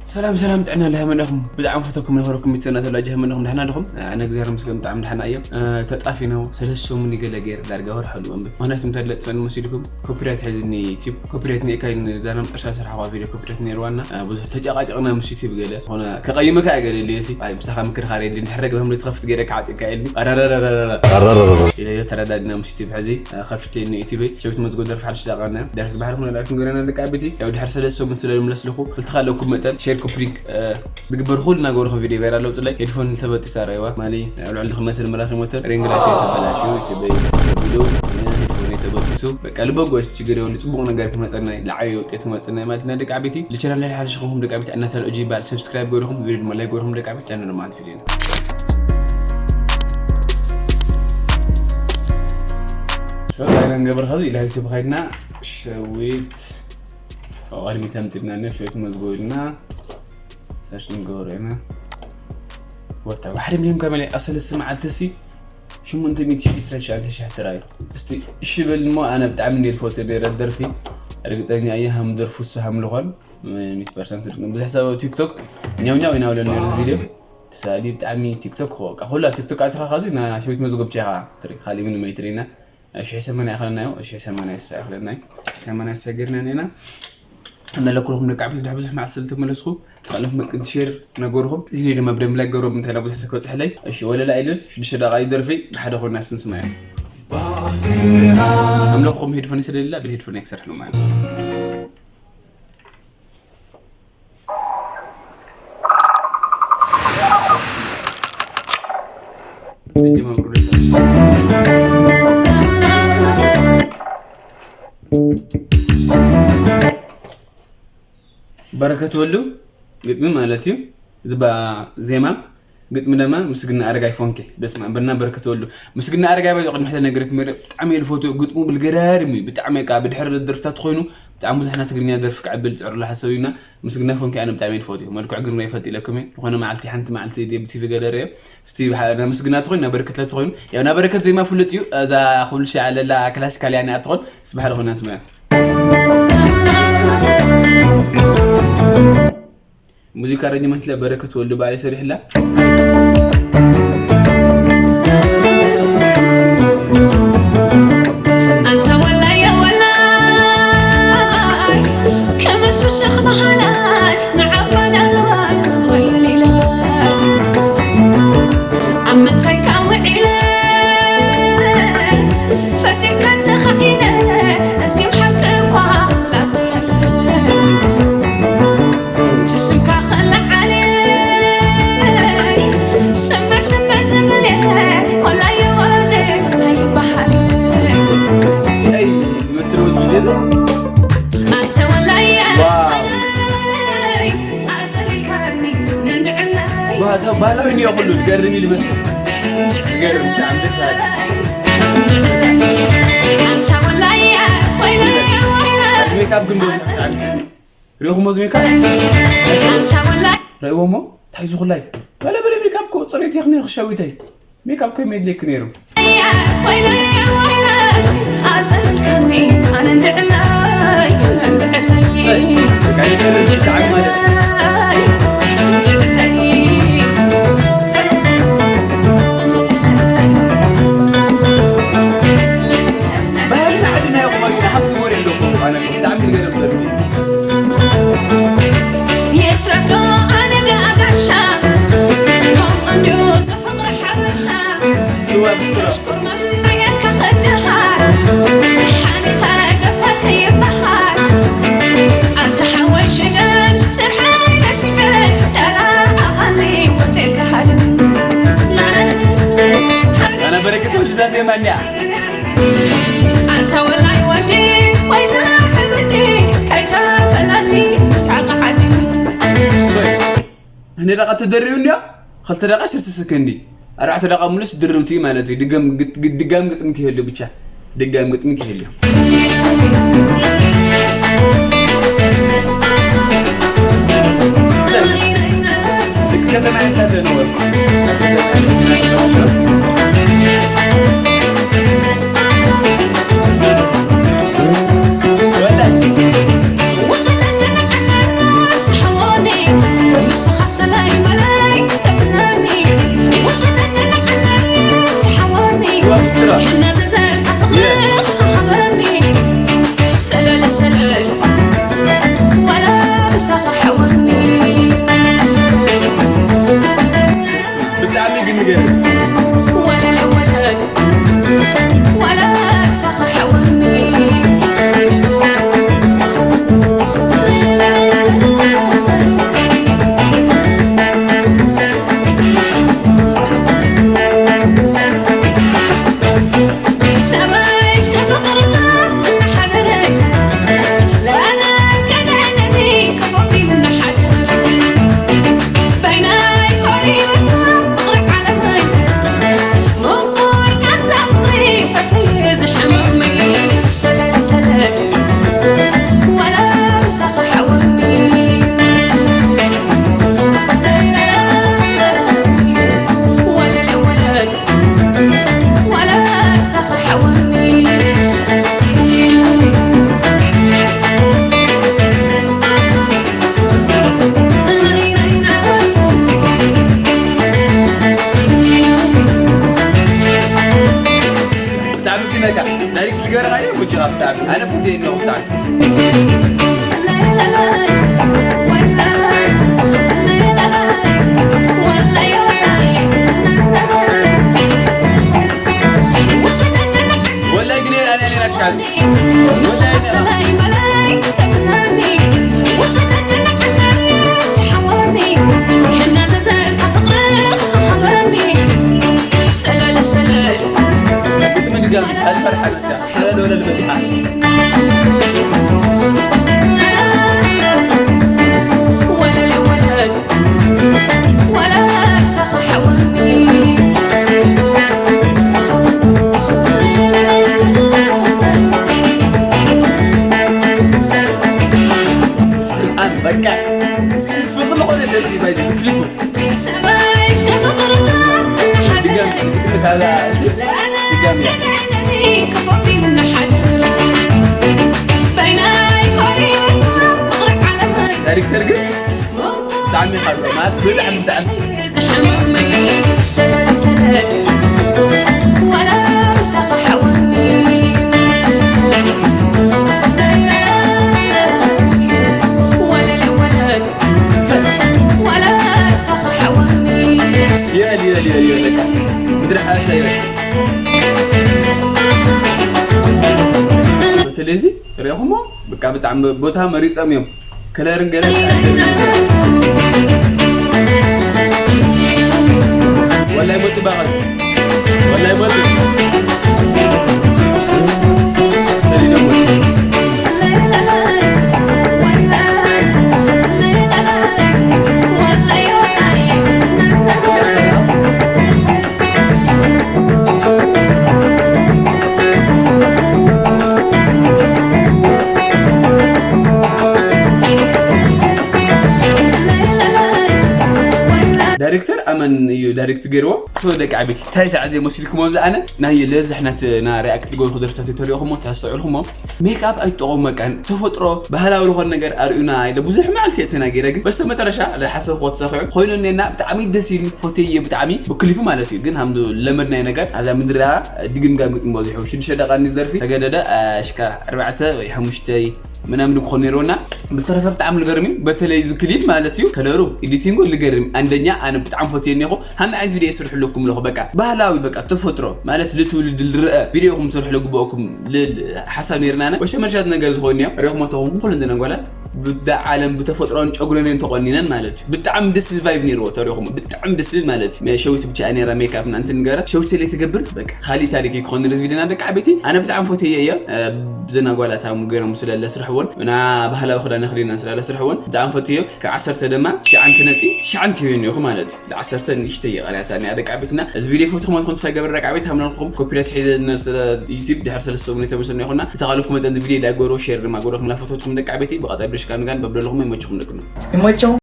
ሰላም ሰላም፣ ጥዕና ለሃመናኹም። ብጣዕሚ ፈተኩም ይኸረኩም ይትሰና ተላጅ ሃመናኹም። ደሕና ዲኹም? ኣነ እግዚኣብሔር ይመስገን ብጣዕሚ ደሕና እየ። ተጣፊ ነው ሰለስተ ሰሙን ይገለ ገይር ዳርጋ ወርሐሉ ወንብ። ምክንያቱ እንተ ለጥፈን መሲልኩም ኮፒራይት ሒዝኒ ዩቲዩብ። ኮፒራይት ኔካ ዛና መጠረሻ ስራሕ ኳ ቪዲዮ ኮፒራይት ነይርዋና ብዙሕ ተጫቃጨቅና ምስ ዩቲዩብ ገለ ሆነ ከቀይመካ ገለ ልየሲ። ኣይ ብሳኻ ምክርኻር የድሊ እንድሕር ገ በህምሪ ትኸፍት ገይረ ካዕጢካ የድሊ ኣረረረረረ ኢለ ተረዳድና ምስ ዩቲዩብ ሕዚ ከፍት ዩቲዩብ ሸዊት መዝጎ ደርፍ ሓድሽ ዳቃና ደርስ ባህር ሆነ ላይክ ንገረና ደቃ ቤቲ። ያው ድሕር ሰለስተ ሰሙን ስለ ልምለስልኹ ክልትኻ ኣለኩም መጠን ሼር ኮፕሊንክ ብግበር ኩሉ እናገበርኹም ቪድዮ ቫይራል ለውጡ ላይ ሄድፎን ተበጢሳ ረይዋ ማሊ ኣብ ልዕሊ ድኽነት ንምራኽ ሞተር ሬንግ ላይት የተበላሹ ተበይሉ ሄድፎን የተበጢሱ በቃ ልበጎ እቲ ችግር የብሉ። ጽቡቕ ነገር ክመጸና እዩ፣ ለዓቢ ውጤት ክመጸና እዩ ማለት ኢና ደቂ ዓበይቲ። ልቻናል ናይ ሓድሽ ኹም ደቂ ዓበይቲ እናተልኦ ጂ ይባል ሰብስክራይብ ገርኹም ቪድዮ ድማ ላይክ ገርኹም ደቂ ዓበይቲ ቻናል ድማ ትፊል ሰብስክራይብ ገበር ኸዚ ኢላ ዩቲዩብ ኸይድና ሸዊት ቀድሚ ተምጽልና ነ ሸዊት መዝጎ ኢልና ሰርች ንገብሮ ኢና። ወታ ባሕሪ ሚሊዮን ከመለ ኣብ ሰለስተ መዓልቲ ሲ ሽሙንተ ሚእቲ ዒስራ ሸዓተ ሽሕ ትራይ። እስቲ እሺ በል እሞ ኣነ ብጣዕሚ እንደ ልፈቱ ነረ ደርፊ ርግጠኛ እየ ሃም ደርፉ ሰሃም ልኾን ሚት ፐርሰንት ብዙሕ ሰብ ኣብ ቲክቶክ ኛው ኛው ኢና ብለን ነሩ ቪድዮ ተሳሊ ብጣዕሚ ቲክቶክ ኸ በቃ ኩላ ቲክቶክ ኣቲኻ ኸዚ ና ሸዊት መዝጎ ብቻ ኢኻ ትሪ ካሊእ ምንም ኣይትሪና። ሽሕ ሰማንያ ይኸለናዮ ሽሕ ሰማንያ ይኸለናይ ሰማንያ ሰገርና ኔና መለኩልኩም ደቂ ዓበይቲ ድሕሪ ብዙሕ መዓልቲ ስለ ተመለስኩ ተቐለፍ መቅድ ሼር ነገርኩም እዚ ድማ ብደም ላይ ገሮም እንታይ ብዙሕ ሰብ ከብፅሕለይ እሺ ወለላ ኢልን ሽዱሽተ ደቃ ይደርፊ ብሓደ ኮይና ስንስማዮ ኣምለኹም ሄድፎን ስለሌላ ብሄድፎን ክሰርሕሉ ማለት በረከት ወሉ ግጥሚ ማለት እዩ። ዝባ ዜማ ግጥሚ ድማ ምስግና ኣረጋይ ፎንኬ በስማ በና በረከት ወሉ ምስግና ኣረጋይ ባይ ቅድሚ ሕደ ነገር ክመረ ብጣዕሚ የልፎቱ ግጥሙ ብልገዳድም እዩ። ብጣዕሚ ቃ ብድሕር ደርፍታት ኮይኑ ብጣዕሚ ብዙሕና ትግርኛ ደርፍ ክዕብል ፅዕሩ ለሓሰብ እዩና ምስግና ኮንኪ ኣነ ብጣዕሚ እየ ዝፈትዮ። መልክዑ ግን ይፈልጥ ኢለኩም እየ። ዝኾነ መዓልቲ ሓንቲ መዓልቲ ብ ቲቪ ገለ ርእየ እስቲ ምስግና ትኾይኑ ናበረከት ለትኾይኑ ያው ናበረከት ዜማ ፍሉጥ እዩ። እዛ ኩሉ ሻዕ ለላ ክላሲካል ያኔ ኣትኾን ስባሕ ለኾና ንስማያ ሙዚቃ ኣረንጅመንት ለበረከት ወልዱ ባዕለይ ሰሪሕላ። ባህላዊ ኒ ኩሉ ገርም ኢሉ መስል ገርም ብጣዕሚ ደስ በሃሊ ሜካፕ ግን ሪኹሞ ዝሜካ ረእዎ ሞ እንታይ ዝኹላይ በለ በለ ሜካፕ ኮ ፅሬት የኽኒ ክሸዊተይ ሜካፕ ኮ የድልየኪ ነይሩ ንደቃ ተደሪቡ እንዲያ ክልተ ደቃ ሽስስክ እንዲ ኣርባዕተ ደቃ ሙሉስ ድርብቲ ማለት እዩ። ድጋም ግጥሚ ክህሉ ብቻ ድጋም ግጥሚ ክህሉ ኣነ ፉቴ ነው ብጣዕሚ። ወላይ ግን ኣነ ኣነ ናሽካል። ግጥሚ ድጋሚ ኣልፈርሓ እስከ ሕለል ወለል በዚሓ። ስምዓን በቃ ስፍቕሊ ኾነ ደርፊ ባይ ክሊፑ ድጋሚ ድጋሚ ዳይሬክተር ግን ብጣዕሚ ይሓዝን ማለት ብጣዕሚ ብጣዕሚ የል የል የል የል ምድሪ ሓሻ የል በተለይ እዚ ሪኹሞ ብቃ ብጣዕሚ ቦታ መሪጾም እዮም። ከለርን ገለ ወላይ ሞት ይባቐል ወላይ ሞት ሰሊዶ ሞት ዳይሬክተር ኣመን እዩ ዳይሬክት ገይርዎ። ሶ ደቂ ዓበይቲ እንታይ ተዓዜ መሲልኩሞ ዝኣነ ናይ ለዝሕነት ና ሪኣክት ዝገበርኩ ደርፍታት ተሪእኹሞ ተስተውዕልኩሞ ሜክኣፕ ኣይትጠቐሙ በቃ ተፈጥሮ ባህላዊ ዝኾነ ነገር ኣርእዩና ኢለ ብዙሕ መዓልቲ እየ ተናጊረ ግን በስተ መጨረሻ ዝሓሰብክዎ ተሳኺዑ ኮይኑ እኔና ብጣዕሚ ደስ ኢልኒ ፈትየዮ ብጣዕሚ ብክሊፑ ማለት እዩ ግን ሃምዚ ለመድናዮ ነገር ኣብዛ ምድራ ድግምጋም ግጥሚ በዚሑ ሽዱሽተ ደቃ እንዲ ደርፊ ተገደደ ኣሽካ ኣርባዕተ ወይ ሓሙሽተ ምናምን ክኾን ነይርዎ እና ብዝተረፈ ብጣዕሚ ልገርም እዩ በተለይ እዚ ክሊፕ ማለት እዩ ከለሩ ኤዲቲንጉ ልገርም እዩ። ኣንደኛ ኣነ ብጣዕሚ ፈትየ እኒኹ ሃመ ዓይነት ቪድዮ ይስርሕለኩም ኣለኹ በቃ ባህላዊ በቃ ተፈጥሮ ማለት ልትውልድ ልርአ ቪድዮ ኹም ትሰርሑ ለግበእኩም ልል ሓሳብ ነይርና ነ ወሸ መርሻት ነገር ዝኾን እዮም ሪኹም ተኹም ኩሉ እንደ ነጓላት ብዳ ዓለም ብተፈጥሮን ጨጉረንን ተቆኒነን ማለት እዩ ብጣዕሚ ደስ ዝብል ቫይብ ነይርዎ ተሪኹም ብጣዕሚ ደስ ዝብል ማለት እዩ ሸዊት ብቻ ነራ ሜክኣፕ እና እንትን ንገረ ሸዊት ለይ ትገብር በቃ ካሊእ ታሪክ ይኮን ርዝ ቪድዮና ደቂ ዓበይቲ ኣነ ብጣዕሚ ፈትየ እየ ብዘና ጓላት ኣሙ ገይሮም ስለለ ስርሕዎን እና ባህላዊ ክዳን ክዲና ስለለ ስርሕዎን ብጣዕሚ ፈትዮ ካብ ዓሰርተ ድማ ትሽዓንተ ነጥቢ ትሽዓን ክህብን ይኹ ማለት እዩ ዓሰርተ ንእሽተይ የቐርያታ እኒኣ ደቂ ዓበይትና እዚ ቪድዮ ፈትኹም ትኾን ስፋይ ገበር ደቂ ዓበይቲ ሃምናልኩም ኮፒራይት ሒዘ ዩቲብ ድሕር ሰለስተ ሰሙን የተመሰና ይኹና እንተኻልኩም መጠን ቪድዮ ዳጎሮ ሼር ድማ ጎሮ ክምላ ፈትኹም ደቂ ዓበይቲ ብቐጣይ ብደሽካ ንጋን በብለኹም ይመችኹም ደቅና ይመቸው